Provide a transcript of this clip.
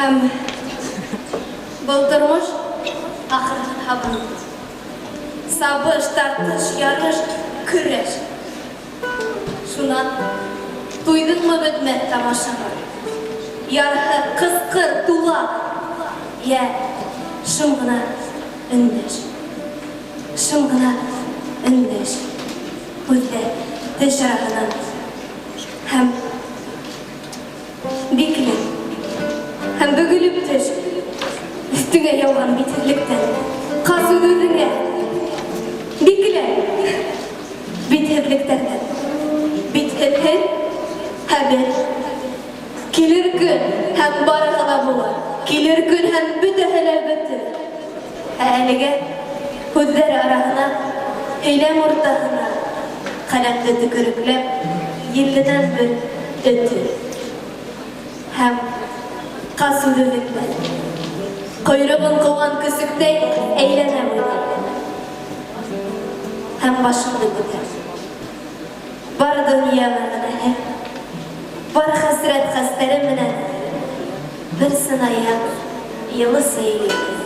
Һәм был тормош ахырһыҙ һабантуй. Сабыш, тартыш, ярыш, көрәш. Шунан туйҙыңмы бөтмәҫ тамашаға? Ярһы, ҡысҡыр, тула, йә шым ғына өндәш. Шым ғына өндәш. Күҙҙә, теш араһынан. Һәм бикле. Һәм бөгөлөп төш. Өҫтөңә яуған битһеҙлектән. Ҡас үҙ-үҙеңә. Бикле. Битһеҙлектәрҙән. Битһеҙһеҙ хәбәр. Килер көн һәм барыһы ла булыр. Килер көн һәм бөтәһе лә бөтөр. Ә әлегә һүҙҙәр араһына, һөйләм уртаһына ҡәләмде төкөрөкләп, елленән бер өтөр. Һәм ҡас үҙ-үҙеңдән. Ҡойроғон ҡыуған көсөктәй әйләнә буйлап. Һәм башыңды күтәр. Бар донъя мәғәнәһе, бар хәсрәт-хәстәре менән бер сынаяҡ йылы сәй эйгеҙ.